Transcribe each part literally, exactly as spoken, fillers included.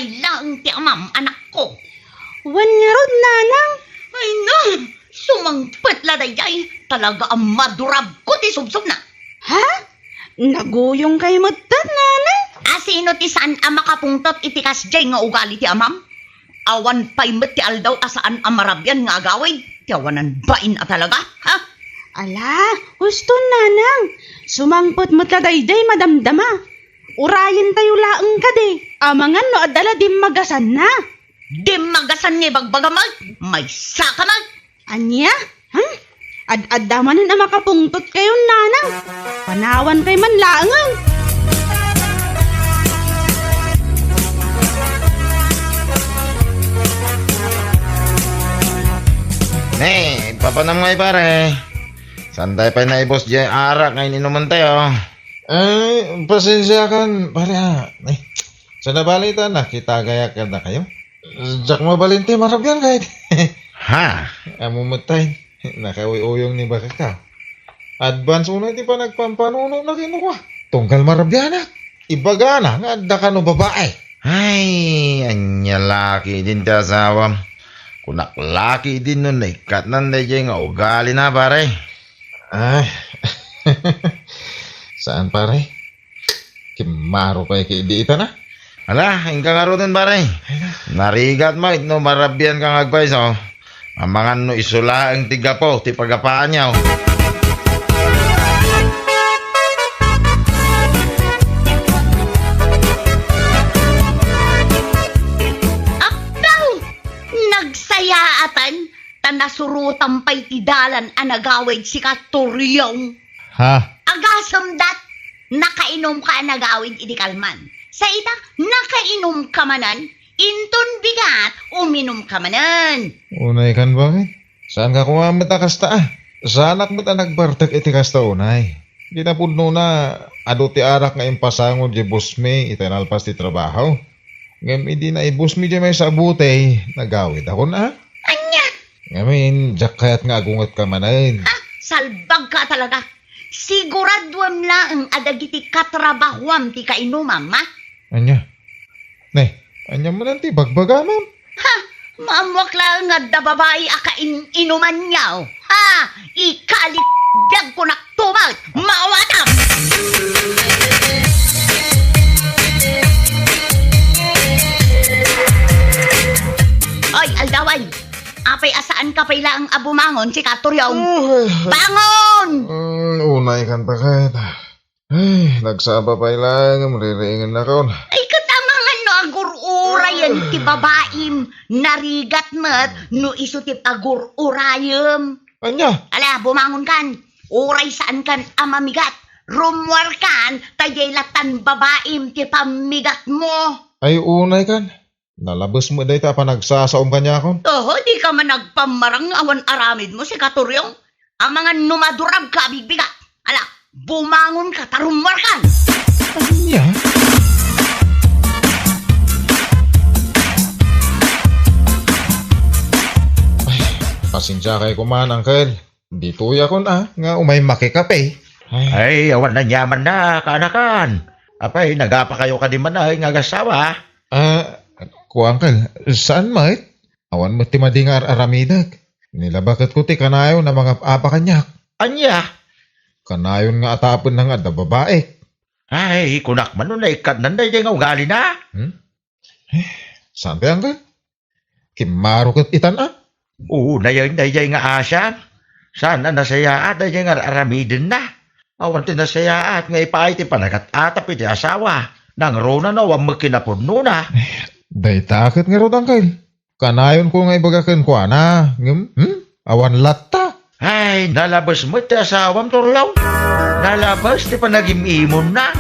laeng ti amam, anakko. Wen ngarud, nanang. Ay na, sumangpet la daydiay. Talaga a madurabko ti subsubna. Ha? Naguyongkay metten, nanang? A sino ti saan a makapungtot iti kasdiay nga ugali ti amam? Awan pay met ti aldaw a saan a marabian nga agawid ti awanan bain a talaga, ha? Ala, huston, nanang. Sumangpet met la daydiay madamdama. Urayentayo laeng kadi. Amangan no adda la dimmagasanna. Dimmagasan nga ibagbagam, ay? Maysaka met. Ania? Hmm? Ad-adda manen a makapungtot kayon, nanang. Panawan kay man laengen. Ne, papanam ngay, pare. Saan tayo pay naibus diay arak nga ininumentayo? Ay, pasensiakan, pare, ah. Eh, sana bali ta nakita gayak kadakayo? Diak mabalin ti marabian kay. Ha? Ammom met tay, nakauyuyong ni bakaka. Advance unay ti panagpampanunotna kenkuana. Tunggal marabianak. Ibagana nga adda kano babai. Ay, ania la ketdin ti asawam. Kunak la ketdin no naikkatnan daydiay nga ugalina, pare. Ay. Saan, pare? Kimmaro pay ketdi ita na. Ala, inka ngaruden, pare. Ay na. Narigat met no marabianka nga agpayso. Amangan no isu laeng ti gapu ti pagapaanyo. Appaw! Nagsayaatan ta nasurotam pay ti dalan a nagawid, sika Toriong. Ha? Agasem dat, nakainumka a nagawid idi kalman. Sa ita, nakainumka manen, inton bigat, uminumka manen. Unaykan, bakit? Saanka koma met a kasta, ah. Saanak met a nagbartek iti kasta unay. Kinapudnona, adu ti arak nga impasango diay busmi ita nalpas ti trabaho. Ngem idi naibusmi diay maysa a butey, nagawidakon, ah. Ania? Ngamin, diak kayat nga agungetka manen. Ha? Salbagka talaga. Siguraduem laeng a dagiti katrabahoam ti kainumam, ha? Ania? Ne, ania manen ti bagbagamam? Ha? Maammoak laeng nga adda babai a kain-inumanyo. Ha? Ikalibiag kunak tumet. Maawatam! Oy, aldawan! Apay a saanka pay laeng a bumangon, sika Toriong? Ay, ay. Bangon! Mm, unaykan, bakit? Ay, nagsaba pay laeng, ririingennakon. Ay, ket amangan no agur-urayen ti babaim, narigat met no isu ti agur-urayem. Ania? Ala, bumangonkan. Uray saankan a mamigat. Rummuarkan, ta diay lattan babaim ti pammigatmo. Ay, unaykan. Nalabes met dayta a panagsasaom kaniakon. Oho, dika man agpammarang nga awan aramidmo, sika Toriong. Amangan no madurabka a bigbigat. Ala, bumangonka ta rummuarkan. Ania? Ay, pasensiakay koma, Uncle. Ditoyakon a, nga umay makikape. Ay. Ay, awan aniamanna, kaanakan. Apay, nagapakayo kadi man ay nga agasawa? Ah, kuan, Uncle, saan met? Awan met ti madi nga ar-aramidek. Nilabaketko ti kanayon a mangap-apa kaniak. Ania? Kanayon nga atapenna nga adda babaik. Ay, kunak man no naikkatnan daydiay nga ugalina. Hmm? Eh, saan ti, Uncle? Kimmaro ket itan a? Unayen daydiay nga asian. Saan a nasayaat daydiay nga ar-aramidenna. Awan ti nasayaat nga ipaay ti panagat-atap iti asawa. Nangruna no awan met kinapudnona. Eh, dayta ket ngarud, Uncle. Kanayonko nga ibaga kenkuana, ngem, hmm? Awan latta. Ay, nalabes met ti asawam, Toriong. Nalabes ti panagim-imonna.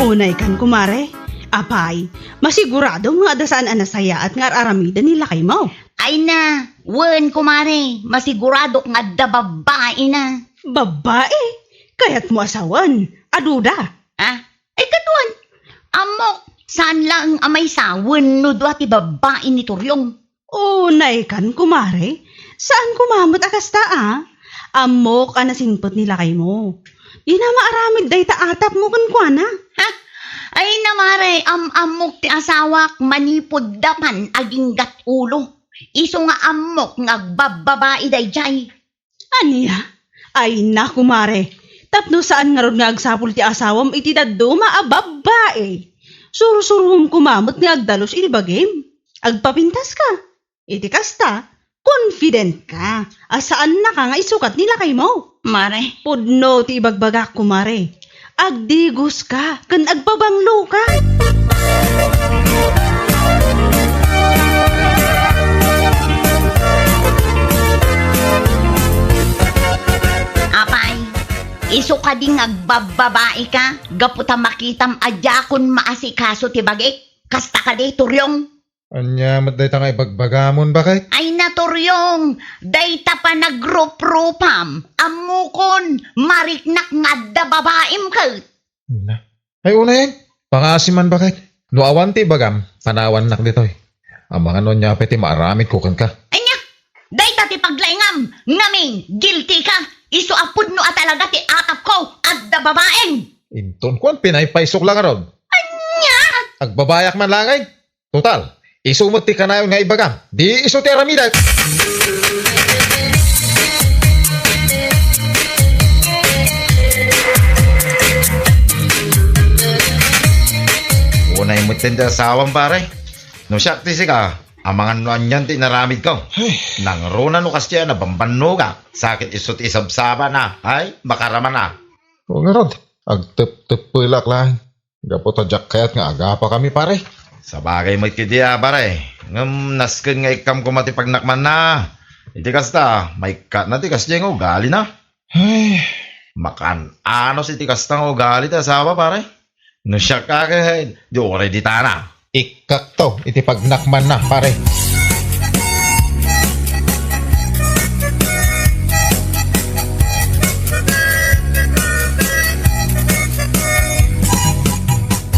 Unaykan, kumare. Apay, masiguradom nga adda saan a nasayaat nga ar-aramiden ni lakaymo? Ay na, wen, kumare, masiguradok nga adda babbaina. Babbai? Kayatmo a sawen? Aduda? Ah, ay, kaduan. Ammok, saan laeng a maysa wenno dua ti babbai ni Toriong. Unaykan, kumare. Saan koma met a kasta, a? Ammok a nasingpet ni lakaymo. Dina maaramid dayta atapmo kenkuana. Ha? Ay na, mare, am-ammok ti asawak manipud dapan aginggat ulo. Isu nga ammok nga agbabbabai daydiay. Ania? Ay na, kumare. Tapno saan ngarud nga agsapul ti asawam iti dadduma a babbai. Sursuruom koma met nga agdalus iti bagim. Agpapintaska. Iti kasta, confident ka a saannaka nga isukat ni lakaymo. Mare. Pudno ti ibagbagak, kumare. Agdigoska ken agbabangloka. Apay, isu kadi nga agbabbabaika gapu ta makitam a diakon maasikaso ti bagik? Kasta kadi, Turyong? Ania met dayta nga ibagbagamon, baket? Ay, naturyong, dayta panagruprupam, ammokon, mariknak nga adda babaim ket. Na. Ay, unayen, pangaasim man, baket. No awan ti ibagam, panawannak ditoy. Amangan no ania pay ti maaramidko kenka. Ania? Dayta ti paglaingam, ngamin, guilty ka, isu a pudno a talaga ti atapko, adda babaim. Inton kuan, pinaypaysok la ngarud. Ania? Agbabayak man laeng. Total, isu met ti kanayon nga ibagam. Di isu ti aramidek. Unay met ti asawam, pare. No siak ti sika, amangan no anian ti inaramidko. Ay. Nangruna no kasdiay a nabambannogak. Sakit isu ti isabsabana. Ay, makaramana. O ngarud, agtepteppelak laeng. Gapu ta diak kayat nga agapakami, pare. Sabagay met ketdi a, pare. Ngem nasken nga ikkam koma ti pagnakmanna. Iti kasta, maikkatna ti kasdiay nga ugalina. Ay. Makan-anos iti kasta nga ugali ti asawa, pare. No siak a ket, di uray ditana. Ikkakto iti pagnakmanna, pare.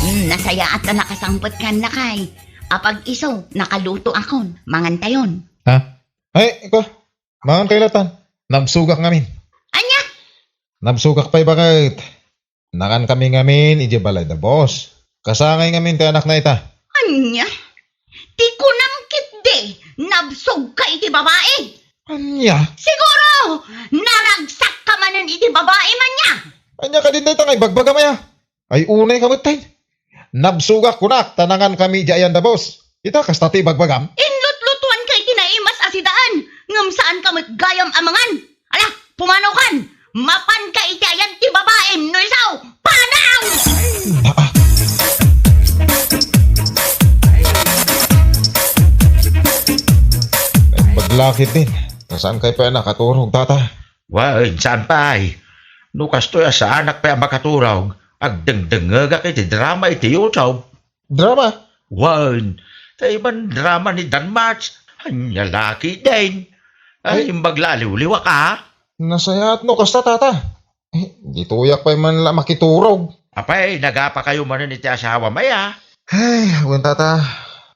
Hmm, nasayaat a nakasangpet kannakay. Apag-isu, nakalutoakon. Mangantayon. Ha? Ay, ikaw, mangan kayo latan. Nabsugak ngamin. Ania? Nabsugak pay, baket. Nangankami ngamin idiay balay da boss. Kasangay ngamin ti anakna ita. Ania? Ti kunam ketdi, nabsogka iti babai? Ania? Siguro, naragsak ka manen iti babai, ania? Ania kadin dayta nga ibagbagam aya? Ay, unay ka met, tay. Nabsogak kunak, ta nangankami idiay ayan da boss. Ita, kasta ti ibagbagam? Inlutlutuan ka iti naimas a sidaan, ngem saan ka met gayam a mangan. Ala, pumanaw kan! Mapan ka iti ayan ti babaim no isu, panaw! Naa. Ay, maglakit din. Nasaan kayo pa nakaturog, tata? Wen, saan pay? No kastoy a saanak pay a makaturog, agdengdengngegak iti drama iti YouTube. Drama? Wen, ta iban drama ni Danmarch, ania la ketdin. Ay, ay, imbag la aliwliwak a. Nasayaat no kasta, tata. Eh, ditoyak pay man la makiturog. Apay, nagapa kayo manen iti asawam aya? Ay, wen, tata.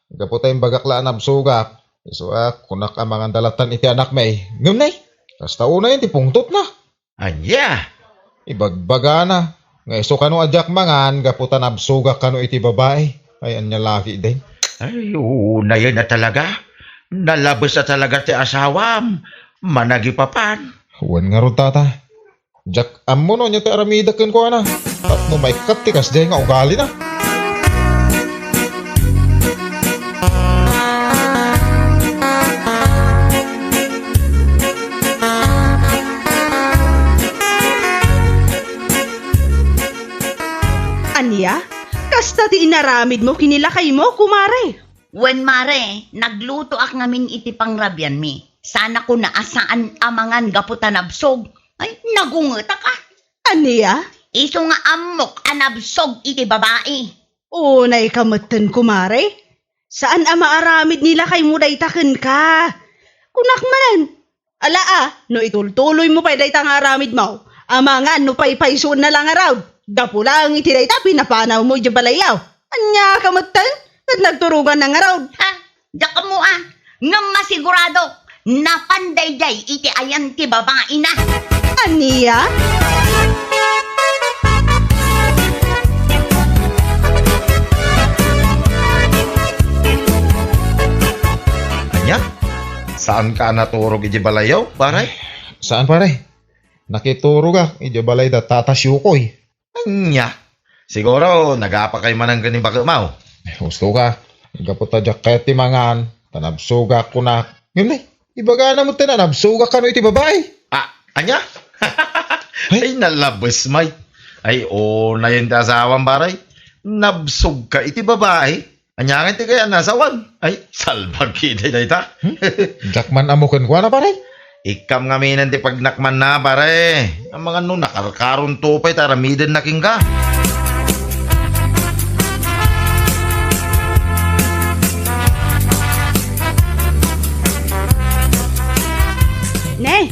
Gapu ta imbagak la a nabsogak. Isu a, kunak a manganda lattan iti anakmi. Ngem nay, kasta unay ti pungtotna. Ania? Ibagbagana nga isu kano a diak mangan gapu ta nabsogak kano iti babai. Ay, ania la ketdin? Ay, unayen a talaga. Nalabes a talaga ti asawam. Managipapan. Wen ngarud, tata. Diak ammo no ania ti aramidek kenkuana. Tapno maikkat ti kasdiay nga ugalina. Ania? Kasta ti inaramidmo ken ni lakaymo, kumare? Wen, mare, naglutoak ngamin iti pangrabianmi. Sanako a saan a mangan gapu ta nabsog. Ay, nagungetak a. Ania? Isu nga ammok a nabsog iti babai. Unay ka metten, kumare. Saan a maaramid ni lakaymo dayta kenka. Kunak manen. Ala a, no itultuloymo pay dayta nga aramidmo, amangan no paypaysuenna la ngarud. Gapu laeng iti dayta, pinapanawmo idiay balayyo. Ania ka metten? Ket nagturoganna ngarud. Ha? Diak ammo a. Ngem masigurado, Napan daydiay iti ayan ti babaina. Ania? Ania? Saanka a naturog iti balayyo, pare? Saan, pare? Nakiturogak iti balay da Tata Siukoy. Ania? Siguro, nagapakay manen ken ni baketmo. Eh, husto ka. Gapu ta diak kayat ti mangan, ta nabsogak, kunak. Ngem nay, ibagana met ta nabsogak kano iti babai. Ah, ania? Ay, nalabes, may. Ay, unayen ti asawam, pare. Nabsogka iti babai. Ania ngay ti kayatna a sawen? Ay, salbag ketdi dayta. Hmm? Diak man ammo kenkuana, pare. Ikkam ngamin ti pagnakmanna, pare. Amangan no nakarkaronto pay ta aramidenna kenka. Ne,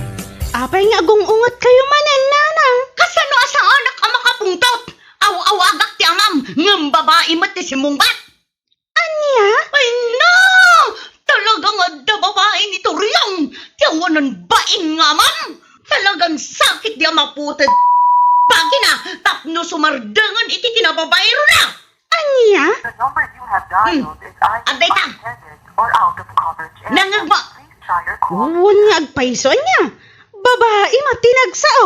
apay nga agung-ungetkayo manen, nanang? Kasano a saanak a makapungtot? Aw-awagak ti amam, ngem babai met ti simmungbat. Ania? Ay, na! Talagang adda babaen ni Toriong ti awanan bain nga amam. Talagang sakit di a maputed bagina tapno sumardengen iti kinababaerona. Ania? The number you have dialed Hmm. is either Adda ita. Unattended or out of coverage area. Nangegmo. Please try your call. Wen nga agpayso, ania? Babai met ti nagsao.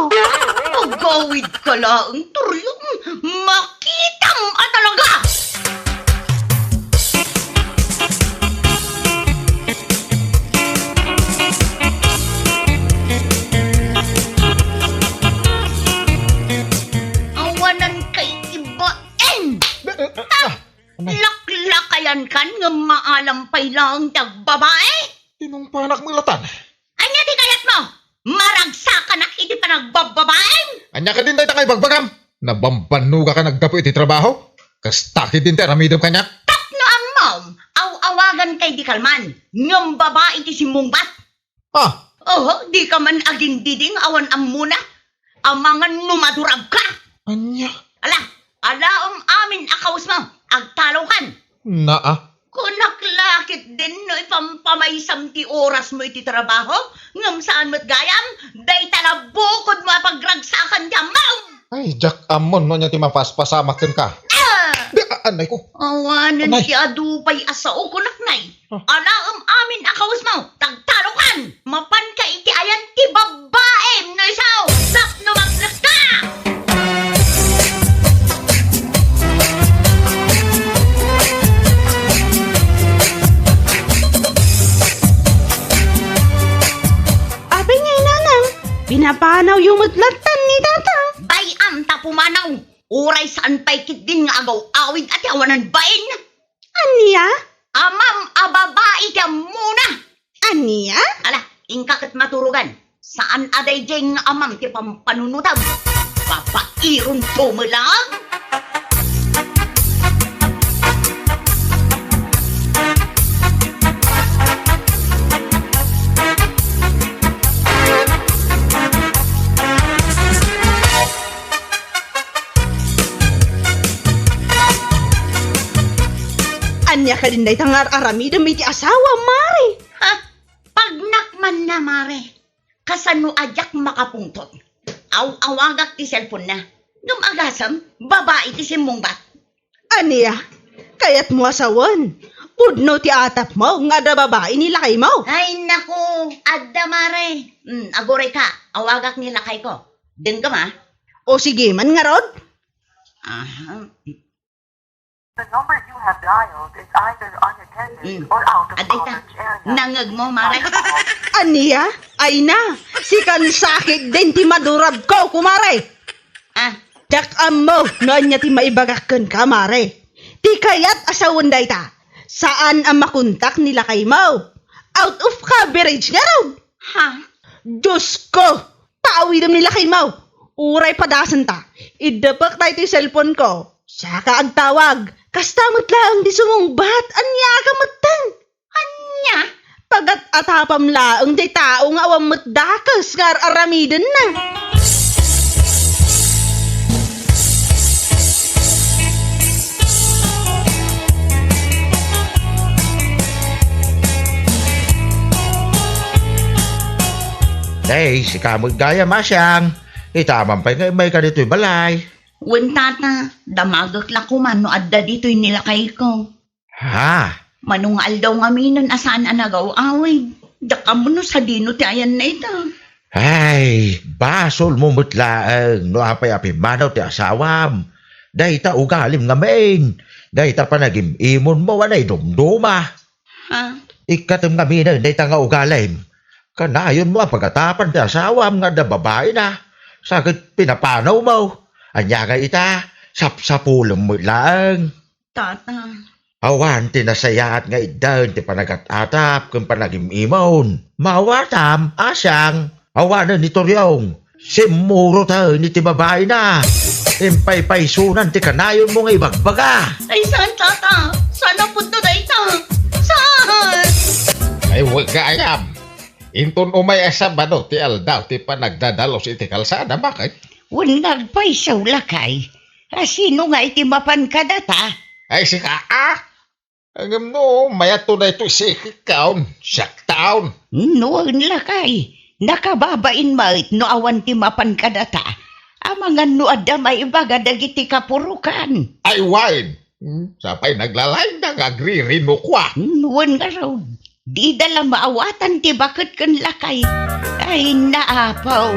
Agawidka laeng, Toriong. Makitam a talaga! Awanan kay ibaen! Ah, ah, ah, anay. Laklakayankan nga maalam pay laeng ti agbabae? Tinungpanak met latta. Ania ti kayatmo? Maragsakanak iti panagbabbabaem? Ania kadin dayta nga ibagbagam? Nabambannogak a naggapu iti trabaho? Kasta kadin ti aramidem kaniak? Tapno ammom, aw-awagan kay di kalman, ngem babai ti simmungbat. Ah! Oho, di ka man agindiding awan ammona. Amangan no madurab ka. Ania? Ala, alaem amin a kawesmo, agtalawkan. Naa. Kunak la ketdin no ipampamaysam ti orasmo iti trabaho, ngem saan met gayam, dayta la bukodmo a pagragsakan ti ammom. Ay, diak ammon no ania ti mapaspasamak kenka. Ah! Di, a-, anay ko. Awanen Anay. Ti adu pay a sao, kunak nay. Ah. Alaem amin a kawesmo, tagtalokan! Mapanka iti ayan ti babbaem no isu, tapno magnekka! Apay ngay, nanang, pinapanawyo met lattan ni tatang? Bay-am ta pumanaw, uray saan pay ketdin nga agaw-awid a ti awanan bain. Ania? Amam a babai ti ammona. Ania? Ala, inka ket maturogan. Saan a daydiay nga amam ti pampanunotam. Papaironto met laeng. Ania kadin dayta nga ar-aramidem iti asawa, Mare? Ha? Pagnakmanna, Mare. Kasano a diak makapungtot? Aw-awagak ti cellphone-na. Ngem agasem, babai ti simmungbat. Ania? Kayatmo a sawen? Pudno ti atapmo nga adda babai ni lakaymo? Ay, naku, adda, Mare. Hmm, aguray ka, awagak ni lakayko. Dengngem, a? O, sige man ngarud. Aha. The number you have dialed is either unattended Mm. or out of Adda ita. Coverage area. Nangegmo, Mare. Ania? Ay na, sikan sakit din ti madurab ko, kumare. Ah. Diak ammo no ania ti maibagak kenka, Mare. Ti kayat a sawen dayta, saan a makontak ni lakaymo. Out of coverage ngarud. Ha? Diyos ko! Paawidem ni lakaymo! Uray padasenta, iddepek daytoy cellphone ko. Siaka agtawag. Kasta met laeng ti sumungbat. Ania ka metten? Ania? Pagat-atapam laeng ti tao nga awan met dakes nga ar-aramidenna. Ay, sika met gayam a siang. Ita man pay nga immayka ditoy balay. Wen, tata, damagek la koman no adda ditoy ni lakayko. Ha? Mano nga aldaw ngaminen a saan a nagaw-awid. Dakam no sadino ti ayanna ita. Ay, basolmo met laeng no apay a pimmanaw ti asawam. Dayta ugalim ngamin. Dayta panagim-imonmo a naidumduma. Ha? Ikkatem ngaminen dayta nga ugalim. Kanayonmo a pagatapan ti asawam nga adda babaina. Sa ket pinapanawmo. Ania nga ita, sapsapulem met laeng. Tata. Awan ti nasayaat nga iddaen ti panagat-atap ken panagim-imon. Maawatam a siang, awanen ni Toriong. Simmuroten iti babaina. Impaypaysunan ti kanayonmo nga ibagbaga. Ay, saan, tata? Saan a pudno dayta? Saan? Ay, wen gayam. Inton umay a Sabado ti aldaw ti panagdadalus iti kalsada, bakit? Wen nga agpayso, lakay. A sino nga iti mapan kadata? Ay, sika, a? Ngem no mayatto daytoy sikikkaon, siaktaon. No, wen lakay, nakababain met no awan ti mapan kadata. Amangan no adda maibaga dagiti kapurokan. Ay, wen. Hmm, sapay naglalayda nga agririnukua. Hmm, wen ngarud. Dida la maawatan ti baket ken lakay. Ay, naapaw.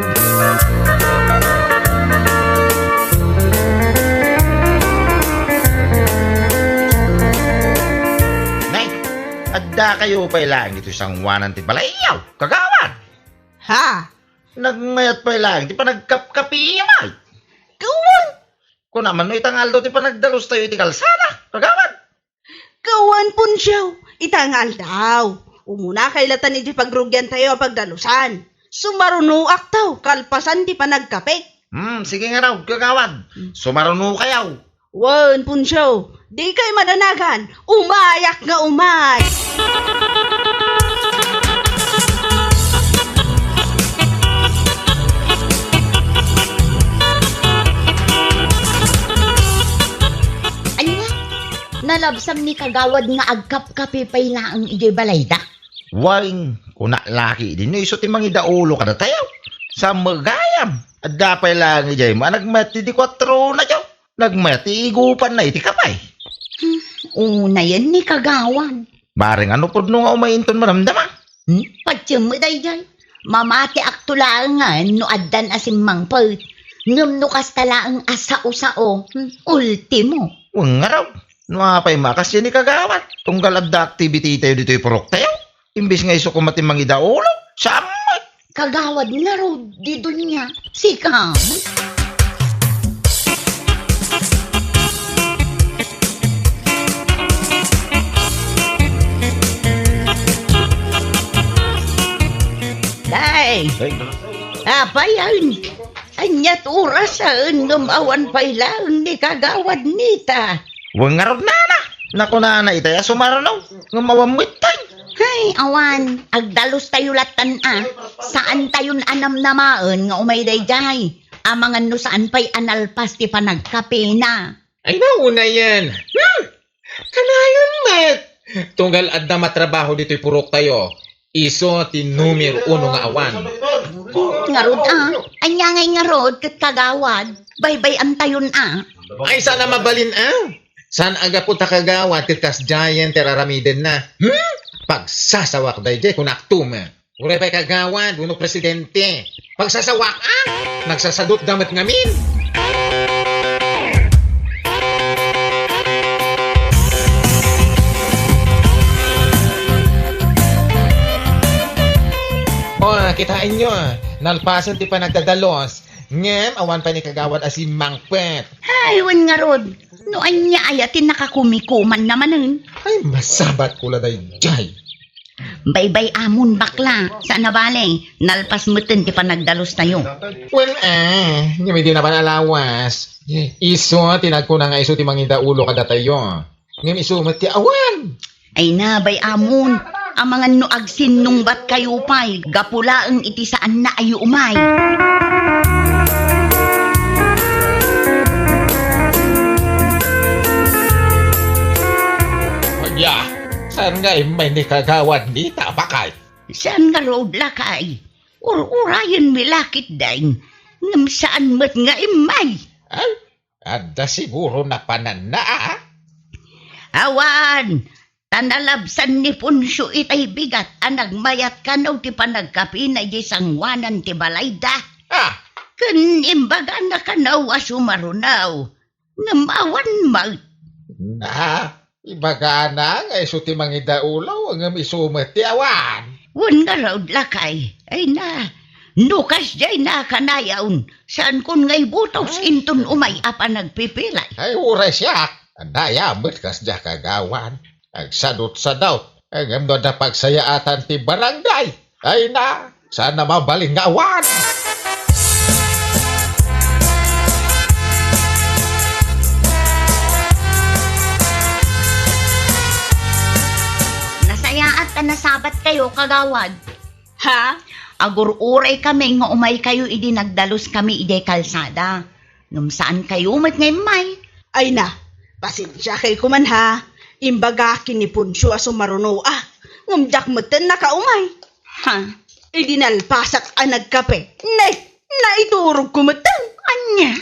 Nay, adda kayo pay laeng ditoy sanguanan ti balayyo, kagawad? Ha? Nagmayat pay laeng ti panagkapkapiyo, ay. Kawan. Kuna man no ita nga aldaw ti panagdalustayo iti kalsada, kagawad. Kawan, Poncio, ita nga aldaw. Umunakay latan iti pagrugiantayo a pagdalusan. Sumarunoaktaw kalpasan ti panagkapik. Hmm, sige ngarud, kagawad. Hmm. Sumarunokayaw. Wen, Poncio, dikay madanagan. Umayak nga umay. Ania? Nalabsam ni kagawad nga agkapkapi pay laeng idiay balayda? Wen, kuna laki idi no isu ti mangidaulo kadatayo. Sa met gayam, adda pay laeng idiay managmet ti di kuatronayo. Nagmayat ti igupanna iti kape. Hmm, unayen ni kagawad. Bareng a no pudno nga umay inton madamdama. Hmm? Patiem met daydiay. Mamatiakto laengen no addan a simmangpet. Ngem no kasta laeng a sao-sao, hmm, ultimo. Wen ngarud, no apay makasian ni kagawad, tunggal adda activity tayo ditoy purok tayo. Imbes nga isu koma ti mangidaulo, saan met? Kagawad ngarud, di dunia, sika. Day, Ay, apay, ay, ania't oras a ngem awan pay laeng ni kagawad nita. Wen ngarud, nana. Nakunana itay a sumarno. Ngem awan met tay. Hay, awan. Agdalus tayo latan a. Saan tayon a namnamaen nga umay daydiay. Amangan no saan pay a nalpas ti panagkapena. Ay, naunayen. Hmm! Kanayon met. Tunggal adda matrabaho ditoy purok tayo. Isu ti numero uno nga awan. Ngarud a, ania ngay ngarud ket kagawad, baybay-antayon a. Ay, saan a mabalin a? Saan a gapu ta kagawad ket kasdiayen ti raramidenna? Hmm? Pagsasawak daydiay, kunak tuma. Uray pay kagawad wenno presidente. Pagsasawak a? Nagsasadot da met ngamin. O, kitaenyo, nalpasen ti panagdadalos, ngem awan pay ni kagawad a simmangpet. Hay, wen ngarud, no ania aya ti nakakumikumanna manen? Ay, masabatko la daydiay. Baybay-amon, bakla, saan a bale, nalpas meten ti panagdalus tayo. Wen, a, ngem idi napan a lawas, isu ti nagkuna nga isu ti mangidaulo kadatayo. Ngem isu met ti awan. Ay na, bay-amon, amangan no agsinnungbat kayo pay, gapu laeng iti saanna a umay. Ania, saan nga immay ni kagawad nita, bakay? Saan ngarud, lakay? Ur-urayenmi la ketdin, ngem saan met nga immay. Ay, adda siguro napananna, a? Awan, ta nalabsan ni Poncio itay bigat a nagmayat kano ti panagkapina idiay sangoanan ti balayda. Ah! Ken imbagana kano a sumaruno. Ngem awan met. Na, ibagana nga isu ti mangidaulaw, ngem isu met ti awan. Wen ngarud, lakay. Ay na, no kasdiay a kanayon, saankon nga ibutos inton umay a panagpipilay. Ay, uray siak. Ania met kasdiay, kagawad. Agsadutsadut. Ngem no adda pagsayaatan ti barangay, ay na, saan a mabalin nga awan. Nasayaat ta nasabatkayo, kagawad. Ha? Agur-uraykami nga umaykayo idi nagdaluskami idiay kalsada. Ngem saankayo met nga immay. Ay na, pasensiakay koman ha. Imbagak ken ni Poncio a sumarunoak, ngem diak metten nakaumay. Ha? Idi nalpasak a nagkape, ne, naiturogko metten. Ania?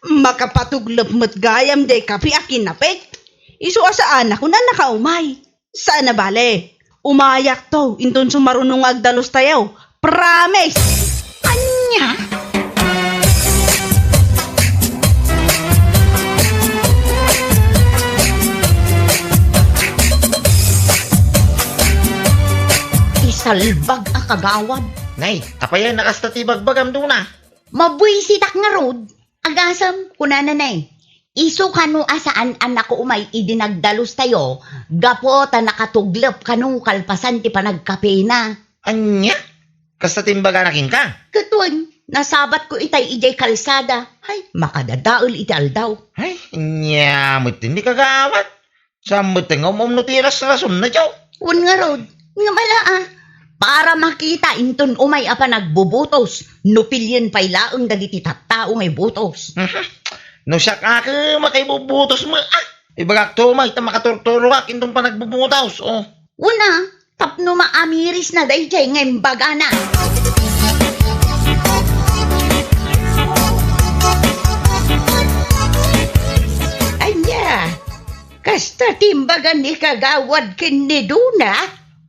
Makapatuglep met gayam diay kape a kinapek. Isu a saanakon a nakaumay. Saan a bale. Umayakto inton sumaruno nga agdalustayo. Promise! Ania? Isalbag a kagawad. Nay, apay a kasta ti bagbagam, Dona? Mabuisitak ngarud. Agasem, kunana ne, isu kano a saan a nakaumay idi nagdalustayo, gapu ta nakatuglep kano kalpasan ti panagkapena. Ania? Kasta ti imbagana kenka? Ket wen, nasabatko itay idiay kalsada. Ay, makadadael iti aldaw. Ay, ania met ni, kagawad? Saan met nga um-um no ti rasrasonna, Joe? Wen ngarud, ngem ala a, para makita inton umay a panagbubutos, no pilien pay laeng dagiti tattao nga ibutos. Mhm. No siak a, ket makaibubutos met, a. Ibagakto met ta makaturturogak inton panagbubutos, o. Wen a, tapno maamirisna daydiay nga imbagana. Ania? Kasta ti imbaga ni kagawad ken ni Dona?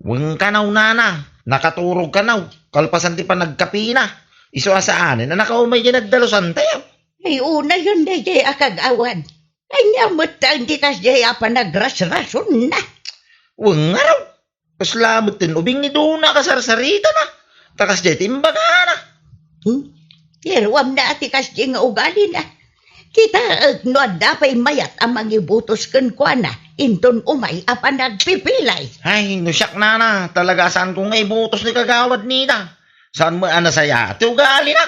Wen kano, nana, nakaturog kano, kalpasan ti panagkapina. Isu a saanen a nakaumay diay nagdalusantayo. Ay, unayen daydiay a kagawad. Ania met ti kasdiay a panagrasrasonna? Wen ngarud. Kasla met ti ubing ni Dona a kasarsaritana. Ta kasdiay ti imbagana. Hmm? Iruamna a ti kasdiay nga ugalina. Kitaek no adda pay mayat a mangibutos kenkuana inton umay a panagpipilay. Ay, no siak, nana, talaga a saanko nga ibutos ni kagawad Nita. Saan met a nasayaat ti ugalina?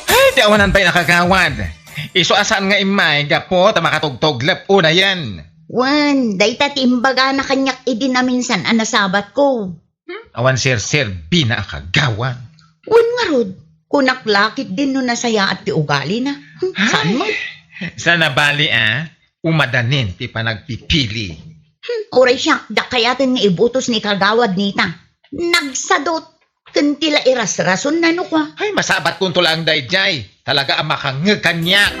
Ay, ti awanan pay a kagawad. Isu a saan nga immay gapu ta makatugtuglep unayen. Wen, dayta ti imbagana kaniak idi naminsan a nasabatko. Hmm? Awan serserbina a kagawad. Wen ngarud, kunak la ketdin no nasayaat ti ugalina. Hmm, saan met? Saan a bale a, umadanin ti panagpipili. Hmm, uray siak, diak kayaten nga ibutos ni kagawad Nita. Nagsadut. Ken ti la irasrasonna no kua. Ay, masabatkonto laeng daydiay. Talaga a makangngeg kaniak.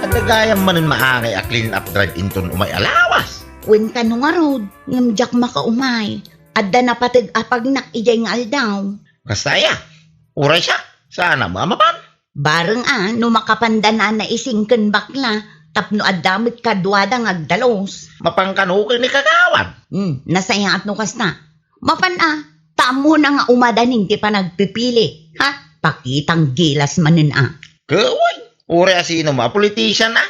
Adda gayam manen maangay a clean up drive inton umay a lawas. Wen kano ngarud, ngem diak makaumay. Adda napateg a pagnak idiay nga aldaw. Kasta aya? Uray siak, saan a mapan? Bareng a no makapanda nana ising ken bakla, tapno adda met kaduada nga agdalus. Mapan kano ken ni kagawad? Hmm, nasayaat no kasta. Mapan a, ta ammona nga umadanin ti panagpipili. Ha? Pakitang gilas manen a. Kawoy, uray a sino met a politician a.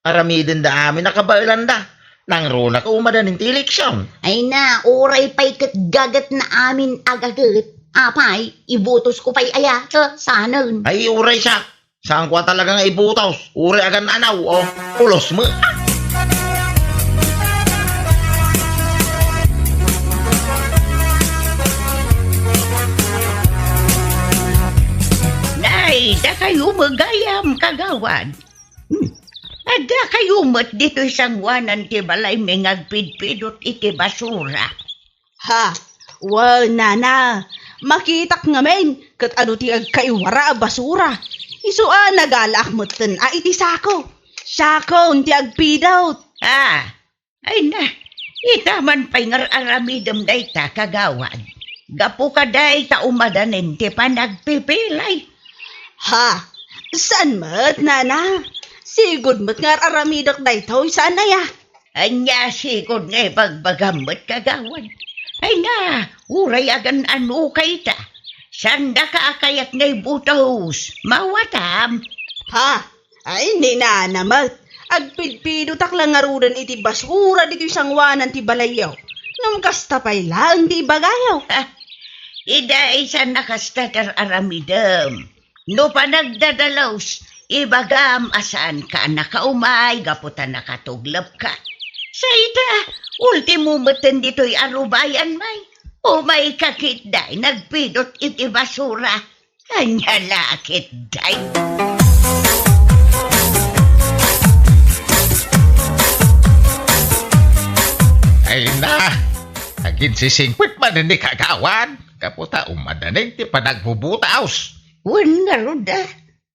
Aramidenda amin a kabaelanda. Nangruna ka umadanin ti eleksion. Ay na, uray pay ket gagetna amin a gaget. Apay, ibutosko pay aya, eh, sanen. Ay, uray siak. Saanko a talaga nga ibutos. Uray agan-anaw, o. Pulos met. Nay, dakayo met gayam, kagawad. Hmm. Addakayo met ditoy sangoanan ti balaymi nga agpidpidot iti basura. Ha? Wen, nana, makitak ngamin ket adu ti agkaiwara a basura. Isu a nagalaak metten a iti sako. Sakon ti agpidot. Ah, ay na, ita man pay nga ar-aramidem dayta, kagawad. Gapu kadayta umadanin ti panagpipilay. Ha? Saan met, nana? Sigud met nga ar-aramidek daytoy, saan aya? Ania sigud nga ibagbagam met, kagawad? Ay na, uray agan-ano kayta. Saandaka a kayat nga ibutos. Mawatam. Ha? Ay, ni nana met. Agpidpidotak la ngaruden iti basura ditoy sangoanan ti balayyo. Ngem kasta pay laeng ti ibagayo. Ha? Ida, isan a kasta ti ar-aramidem. No panagdadalus, ibagam a saanka a nakaumay gapu ta nakatuglapka. Sa ita, ultimo metten ditoy a rubayan, may. Umayka ketdi, nagpidot iti basura. Ania la ketdi? Ay na, aginsisingpet manen ni kagawad, gapu ta umadanin ti panagbubutos. Wen ngarud a,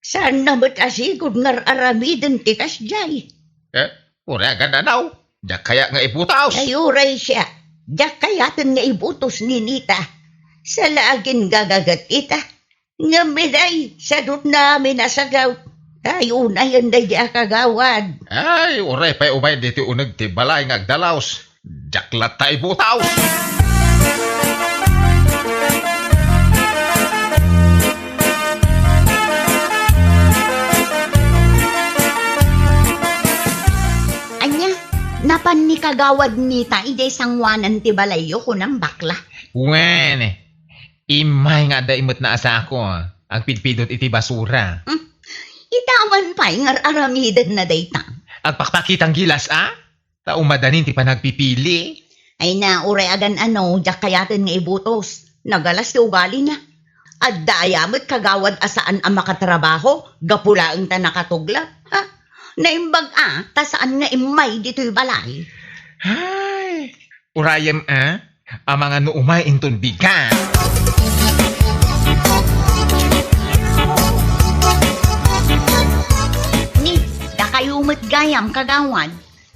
saanna met a sigud nga ar-aramiden ti kasdiay. Eh, uray agan-anaw, diak kayat nga ibutos. Ay, uray siak, diak kayaten nga ibutos ni Nita. Saan la aginggagaget ita. Ngem iday, sadutna amin a sagaw. Ay, unayen daydi a kagawad. Ay, uray pay umay ditoy uneg ti balay nga agdalus. Diak latta ibutos. Ania, napan ni kagawad Nita idiay sangoanan ti balayyo, kunam, bakla? Wen, immay nga adda imetna a sako, agpidpidot iti basura. Hmm. Ita man pay nga ar-aramidenna dayta. Agpakpakitang gilas, a? Ta umadanin ti panagpipili. Ay na, uray agan-ano, diak kayaten nga ibutos. Nagalas ti ugalina. Adda aya met kagawad a saan a makatrabaho, gapu laeng ta nakatuglap, ha? Naimbag a, ta saan nga immay ditoy balay. Ay, urayem a, amangan no umay inton bigat. Ni, dakayo met gayam, kagawad.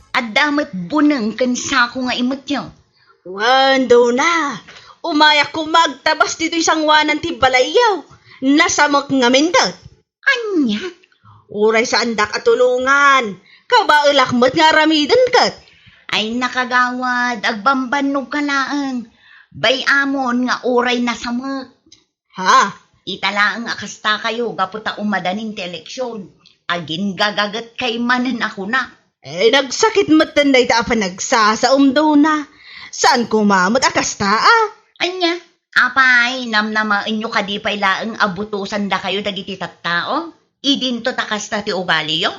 Adda met buneng ken sako nga imetyo. Wen, Dona, umayak koma agtabas ditoy sangoanan ti balayyo. Nasamek ngamin ket. Ania? Uray saandak a tulongan. Kabaelak met nga aramiden ket. Ay, nakagawad, agbambannogka laeng. Bay-amon nga uray nasamek. Ha? Ita laeng a kastakayo gapu ta umadanin ti eleksion. Aginggagaget kay manen a kuna. Eh, nagsakit metten dayta a panagsasaom, Dona. Saan koma met a kasta, a? Ania? Apay, namnamaenyo kadi pay laeng a butosandakayo dagiti tattao? Idinto ta kasta ti ugaliyo?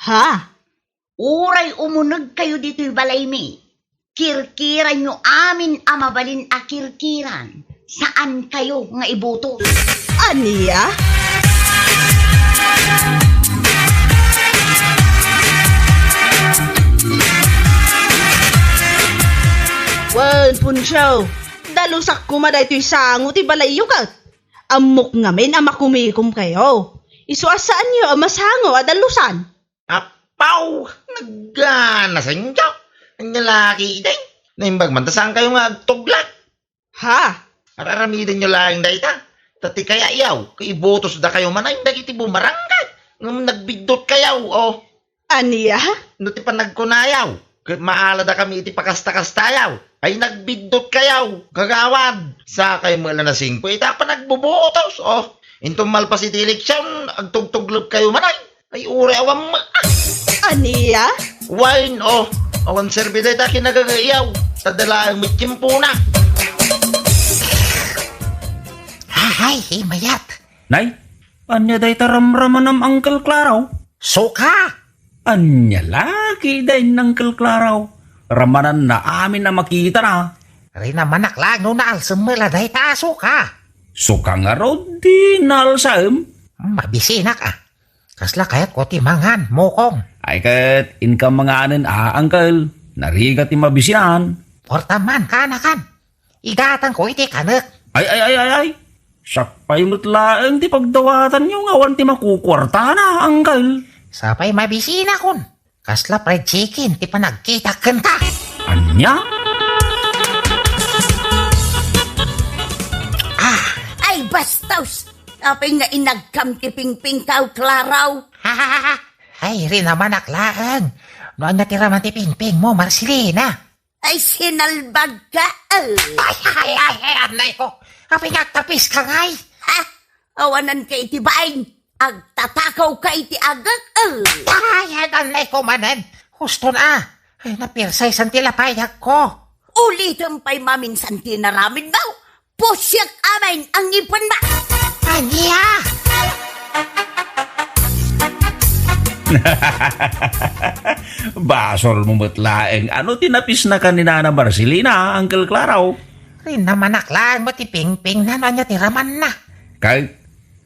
Ha? Uray umunegkayo ditoy balaymi, kirkiranyo amin a mabalin a kirkiran. Saankayo nga ibutos. Ania? Wen, Puncio, dalusak koma daytoy sango ti balayyo ket. Ammok ngamin a makumikomkayo. Isu a saanyo a masango a dalusan. Apaw! Nagganasenyo! Ania la ketdin? Naimbag man ta saankayo nga agtuglap. Ha? Ar-aramidenyo laeng dayta. Ta ti kayatyo, ibutos dakayo manen dagiti bumarangay. Ngem nagbiddutkayo, o. Ania? No ti panagkunayo, ket maaladakami iti pakasta-kastayo. Ay, nagbiddutkayo, kagawad. Sakay met la nasingko ita panagbubutos, o. Inton malpas iti eleksion, agtugtuglapkayo manen. Ay, uray awan ma-, ah! Ania? Wen, o. Awan serbi dayta kinagagayaw. Ta dalaeng met tiempona. Ahay, mayat. Nay, Ania dayta ramramanam, Uncle Claro? Suka! Ania la ketdin, Uncle Claro? Ramananna amin a makitana. Rinamanak laeng no naalsem met la dayta a suka. Suka ngarud ti naalsem? Mabisinak a. Kasla kayatko ti mangan, mukong. Ay ket, inka manganen a, Uncle. Narigat ti mabisian. Puarta man, kanakan. Igatangko iti kanek. Ay, ay, ay, ay, ay. Siak pay met laeng ti pagdawatanyo nga awan ti makukuartana, Uncle. Sapay mabisinakon. Kasla fried chicken ti panagkitak kenka. Ania? Ah, ay, bastos! Apay nga inagkam ti pingpingko, Claro? Ay, rinamanak laeng. No ania ti raman ti pingpingmo, Marcelina? Ay, sinalbagka, eh. Ay, ay, ay, ay, anay ko. Apay nga agtapiska ngay? Ha? Awananka iti bain. Agtatakawka iti agek, eh. Ay, ay, anay ko manen. Husto na. Ay, napirsaysan ti lapayagko. Ulitem pay maminsan ti naramidmo. Pusiek amin ang ngipenmo. Ania? Basolmo met laeng. Ano ti napisnakan ni Nana Marcelina, Uncle Claro? Rinamanak laeng met ti pingpingna no ania ti ramanna. Kay,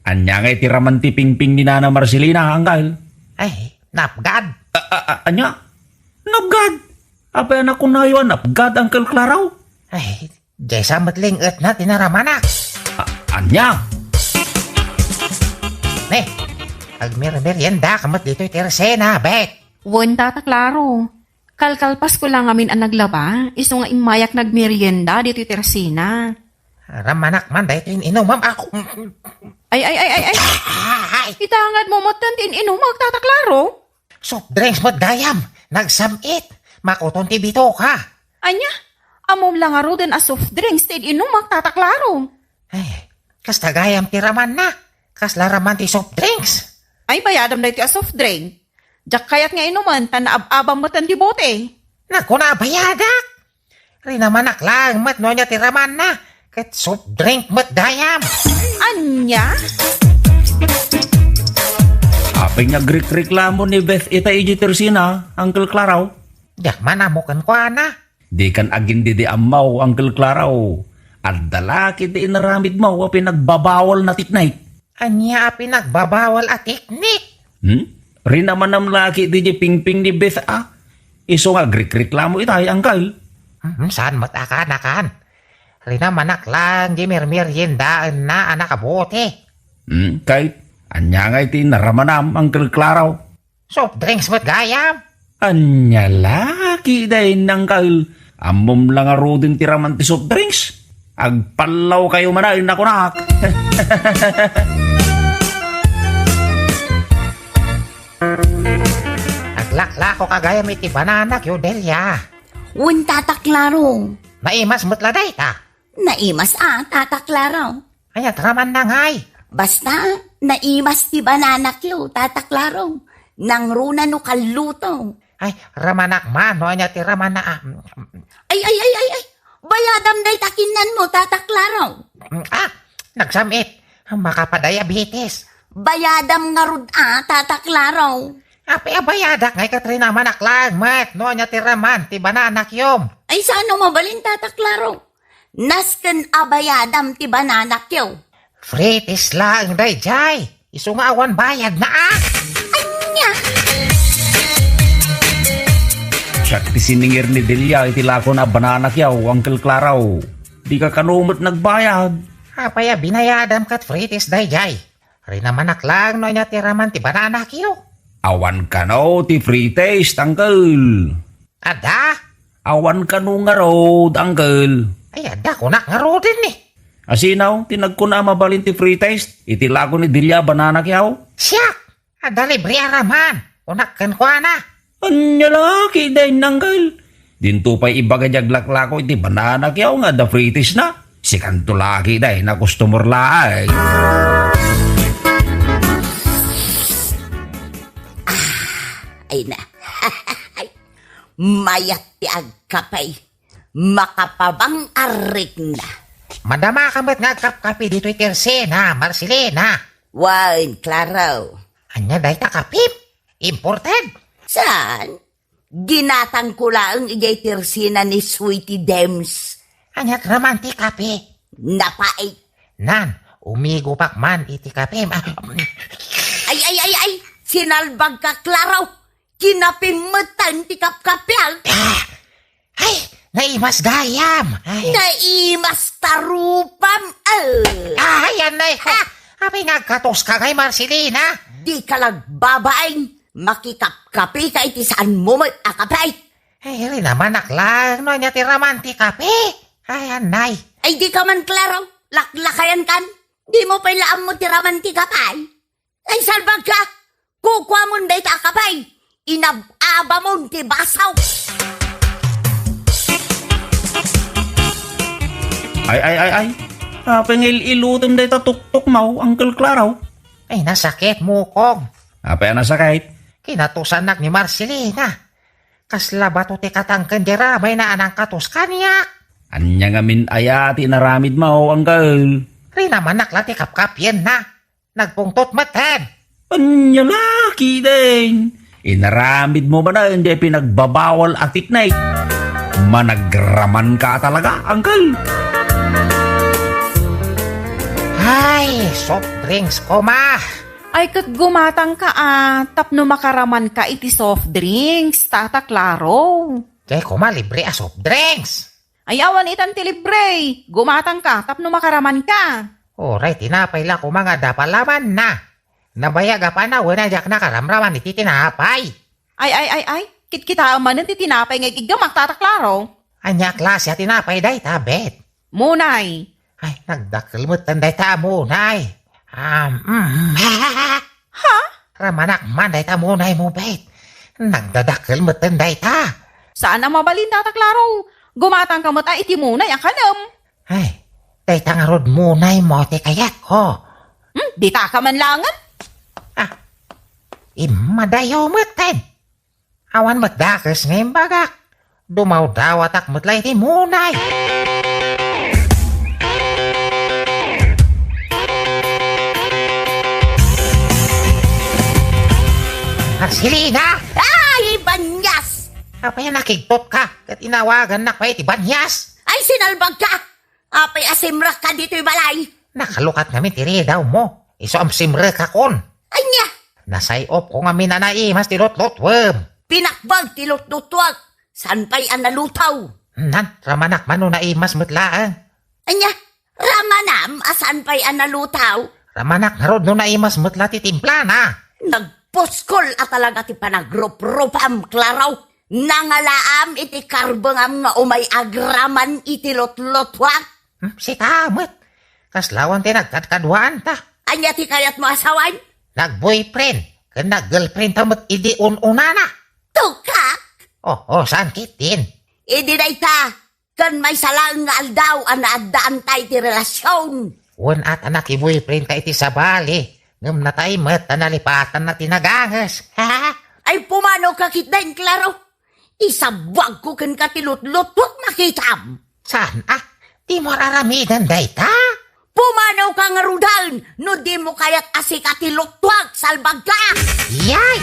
ania ngay ti raman ti pingping ni Nana Marcelina, Uncle? Ay, napgad. A, a, a, ania? Napgad? Apay a nakunayo a napgad, Uncle Claro? Ay, diay sa met ling-etna ti naramanak. A-, ania? Ne, agmermeriendaka met ditoy ti Teresina, Bek. Wen, Tata Claro. Kalkalpasko la ngamin a naglaba, isu nga immayak nagmerienda ditoy Teresina. Ramanak man daytoy in-inumam ako. Ay, ay, ay, ay, ay. Ay! Itangadmo met ti in-inumak, Tata Claro. Soft drinks met gayam. Nagsam-it. Makuton ti bitoka. Ania? Ammom la ngaruden a soft drinks ti in-inumak, Tata Claro. Ay, kasta gayam ti ramanna. Kasla raman ti soft drinks. Ay, bayadam daytoy a soft drink. Diak kayat nga inumen ta naab-abam met ti bote. Nagkuna a bayadak. Rinamanak laeng met no ania ti ramanna, ket soft drink met gayam. Ania? Apay nga agrikreklamo ni Beth ita idiay Teresina, Uncle Claro? Diak man ammo kenkuana. Dikan agin-didiammo, Uncle Claro. Adda la ketdi inaramidmo a pinagbabawal a teknik. Ania a pinagbabawal a teknik? Hmm? Rinamanam la ketdi diay pingping ni Beth a. Isu nga agrikreklamo itay, Uncle. Hmm, saan met a kanakan? Rinamanak laeng diay mermeriendaenna a nakabote. Hmm, kay, ania ngay ti naramanam, Uncle Claro? Soft drinks met gayam. Ania la ketdi, Uncle? Ammom la ngaruden ti raman ti soft drinks? Agpallawkayo manen, nakunak. Aglaklakok gayam iti bananakyo, Delia. Wen, Tata Claro. Naimas met la dayta. Naimas a, Tata Claro. Ay, atraman na ngay. Basta, naimas ti bananakyo, Tata Claro. Nangruna no kalluto. Ay, ramanak man, no ania ti ramana, ah. Ay, ay, ay, ay, ay. Bayadam dayta kinnanmo, Tata Claro. Mm, ah, nagsam-it. Makapadiabetes. Bayadam ngarud a, Tata Claro. Apay a bayadak ngay ket rinamanak laeng met, no ania ti raman ti bananakyom. Ay, saan no mabalin, Tata Claro? Nasken a bayadam ti bananakyo. Frites laeng daydiay. Isu nga awan bayadna a. Ania? Siak ti siningir ni Delia iti lakona a bananakyo, Uncle Claro. Dika kano met nagbayad. Apay a binayadam ket frites daydiay? Rinamanak laeng no ania ti raman ti bananakyo. Awan kano ti frites, Uncle. Adda? Awan kano ngarud, Uncle. Ay, adda, kunak ngaruden ni. Asino ti nagkuna a mabalin ti frites iti lako ni Delia bananakyo? Siak! Adda libre a raman. Kunak kenkuana. Ania la ketdi, Uncle? Dinto pay ibaga diay aglaklako iti bananakyo nga adda fritesna. Sikanto la ketdi, nakustomor laeng. Ay na. Ay, mayat ti agkape. Makapabang-arrik na. Madamaka met nga agkapkape ditoy Teresina, Marcelina. Wen, Claro. Ania dayta kapim? Imported? Saan? Ginatangko laeng idiay tersina ni Sweetie Dems. Ania raman ti kape? Napait. Nan, umigupak man iti kapim. Ah, Ay, ay, ay, ay! Sinalbagka, Claro! Kinapim metten ti kapkapiak! Ah! Ay, naimas gayam! Ay. Naimas ta rupam! Eh. Ay, anay! Ha? Apay nga agkatoska ngay, Marcelina? Dika la agbabain! Makikapkapika iti saanmo met a kape! Ay, rinamanak laeng no ania ti raman ti kape! Ay, anay! Ay, dika man, Claro! Laklakayankan! Dimo pay la ammo ti raman ti kape! Ay, salbagka! Kukuamon dayta a kape! Inab-abamon ti baso! Ay, ay, ay, ay. Apay nga il-ilutem dayta tuktukmo, Uncle Claro? Ay, nasakit, Mukong. Apay a nasakit? Kinatosanak ni Marcelina. Kasla bato ti katangken di ramayna a nangkatos kaniak. Ania ngamin aya ti inaramidmo, Uncle? Rinamanak la ti kapkapienna. Nagpungtot metten. Ania la ketdin? Inaramidmo manen diay pinagbabawal a teknik. Managramanka talaga, Uncle. Ay, soft drinks koma. Ay, ket gumatangka a tapno makaramanka iti soft drinks, Tata Claro. Diay koma libre a soft drinks. Ay, awan itan ti libre. Gumatangka tapno makaramanka. Uray tinapay la koma nga adda palamanna. Nabayag a panawen a diak nakaramraman iti tinapay. Ay, ay, ay, ay. Kitkitaem manen ti tinapay nga igiggamak, Tata Claro. Ania a klase a tinapay dayta, Bet? Munay. Ay, nagdakkel metten dayta a munay. Um, mm. Ha? Ramanak man dayta munaymo, Bet. Nagdadakkel metten dayta. Saan a mabalin, Tata Claro. Gumatangka met a iti munay a kanem. Ay, dayta ngarud munaymo ti kayatko. Hmm, ditaka man laengen. Ah, immadayo metten. Awan met dakes nga imbagak. Dumawdawatak met la iti munay. Marcelina! Ay, Banyas! Apay a nakigtotka ket inawagannak pay iti Banyas? Ay, sinalbagka! Apay a simrekka ditoy balay? Nakalukat ngamin ti ridawmo. Isu a simrekakon. Ania? Nasay-opko ngamin a naimas ti lutlutwem. Pinakbag ti lutlutwak. Saan pay a nalutaw? Nan, ramanak man no naimas met laeng. Ania? Ramanam a saan pay a nalutaw? Ramanak ngarud no naimas met la ti timplana. Nagpuskol a talaga ti panagruprupam, Claro. Nangalaam iti karbengam nga umay agraman iti lutlutwak. Hmm, sika met. Kasla awan ti nagkadkaduaanta. Ania ti kayatmo a sawen? Nag-boyfriend ken nag-girlfriend ta met idi un-unana. Tukak! Oh, oh, saan ketdin? Idi dayta, ken maysa laeng nga aldaw a naaddaanta iti relasion. Wen a ta nakiboyfriendta iti sabali, ngem natay met ta nalipatanna ti naganges. Ay, pumanoka ketdin, Claro? Isabuagko kenka ti lutlutwak, makitam. Saan a? Dimo ar-aramiden dayta? Pumanoka ngaruden no dimo kayat a sika ti lutwak, salbagka! Yay!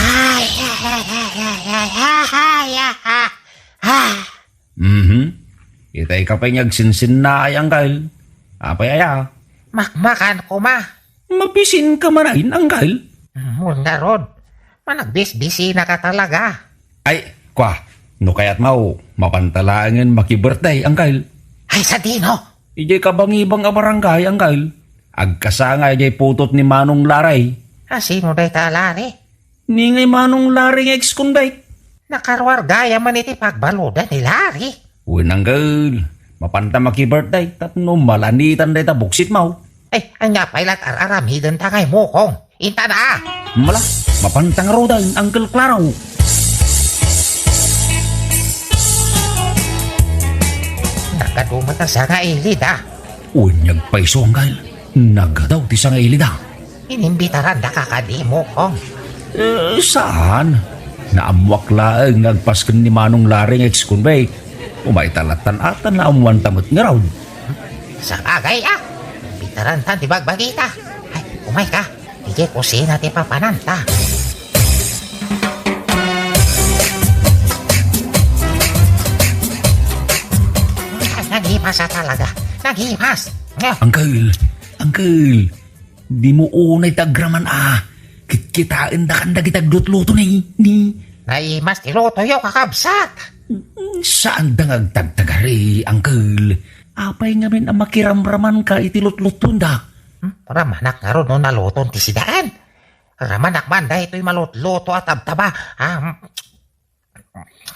Ay, ay, ay, ay, ay, ay, ay, ay, ay, ay, ay. Mhm. Itay ka pay nga agsinsinnaay, Uncle. Apay aya? Makmakan koma. Mabisin ka manen, Uncle? Mun ngarud, managbisbisinaka talaga. Ay, kua, no kayatmo, mapanta laengen maki-birthday, Uncle. Ay, sadino? Idiay kabangibang a barangay, Uncle. Agkasanga idiay putot ni Manong Larry. A, sino dayta Larry? Ni ngay Manong Larry nga ex-convict. Nakaruar gayam man iti pagbaludan ni Larry. Wen, Uncle, mapanta maki-birthday tapno malanitan dayta buksitmo. Ay, ania pay la ti ar-aramidenta ngay, Mukong? Intana! Mala, mapanta ngaruden, Uncle Claro. Nagadu met a sangailid, a. Wen, ania pay isu, Uncle? Nagadu ti sangailid, a. Inimbitarandaka kadi, Mukong? Eh, saan. Naammoak laeng nga agpasken ni Manong Larry nga ex-convict. Umayta lattan a ta naammoanta met ngarud. Sabagay, a. Tarantan ti bagbagita. Ay, umayka. Idiay kusina ti papananta. Ay, nagimas a talaga. Nagimas. Ah. Uncle, uncle, dimo unay ti agraman a kitkitaenda kan dagiti aglutluto ni, ni. Naimas ti lutoyo, kakabsat. Saanda nga agtagtagari, uncle. Apay ngamin a makiramramanka iti lutlutonda? Hmm, ramanak ngarud no naluton ti sidaan. Ramanak man daytoy malutluto a tabtaba. Ah,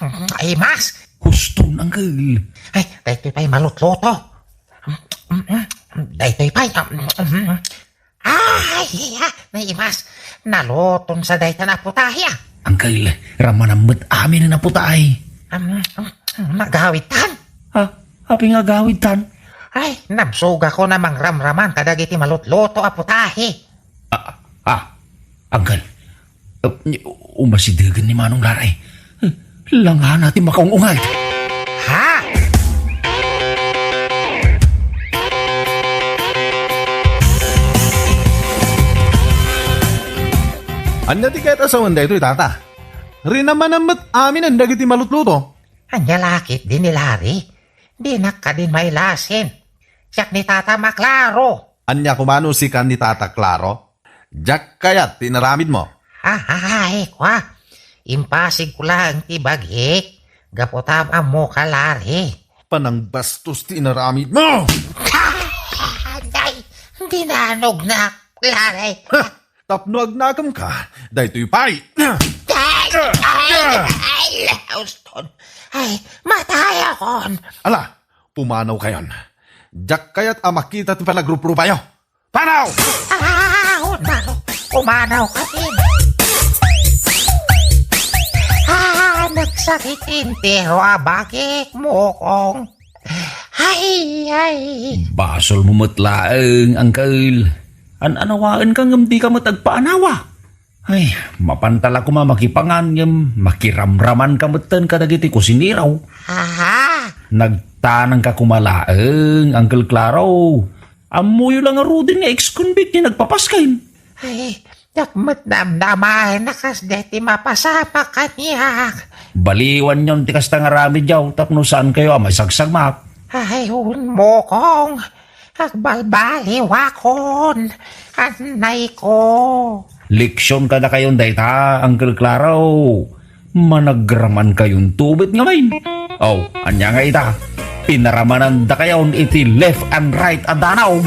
mm, ay, mas. Huston, uncle. Ay, daytoy pay malutluto. Mm, mm, mm, daytoy pay, ah, mm, mm. Ay, ah, naimas. Naluton sa daytan a putahe, ah. Uncle, ramanan met amin a putahe. Am, am, nagawidtan? Ha? Apay nga agawidtan? Ay, nabsogakon a mangramraman kadagiti malutluto a putahe. Ah, ah, uncle. Uh, umasidegen ni Manong Laray. Langana ti makaung-ungad. Ha? Ania ti ket a sawen daytoy, tata? Rinamanan met aminen dagiti malutluto. Ania la ketdi ni Larry? Dinak kadin mailasin. Siak ni tata maklaro. Ania koma no sika ni tata klaro? Diak kayat ti inaramidmo. Ay, kua. Impasigko laeng ti bagik gapu ta am-ammoka, Larry. Panangbastos ti inaramidmo! Ay, dinanognak, Larry. Ha! Tapno agnakemka, daytoy pay. Ay, ay, ay, Houston. Ay, matayakon. Ala, pumanawkayon. Diak kayat a makita ti panagruprupayo. Panaw! Ah, pumanaw, pumanaw ka din. Ah, nagsakit entero a bagik, Mokong. Ay, ay. Basolmo met laeng, Uncle. An-anawaenka ngem dika met agpaanawa. Ay, mapanta la koma makipangan ngem makiramramanka metten kadagiti kusinero. Aha. Nagtanangka koma laeng, Uncle Claro. Ammoyo la ngaruden nga ex-convict ti nagpapasken. Ay, diak met namnamaen a kasdiay ti mapasamak kaniak. Baliwanyon ti kasta nga aramidyo tapno saankayo a maisagsagmak. Ay, wen, Mokong. Agbalbaliwakon. Annayko. Leksion kadakayon dayta, Uncle Claro. Managramankayon tubet ngamin. Oh, ania nga ita? Pinaramanandakayon iti left and right a danaw.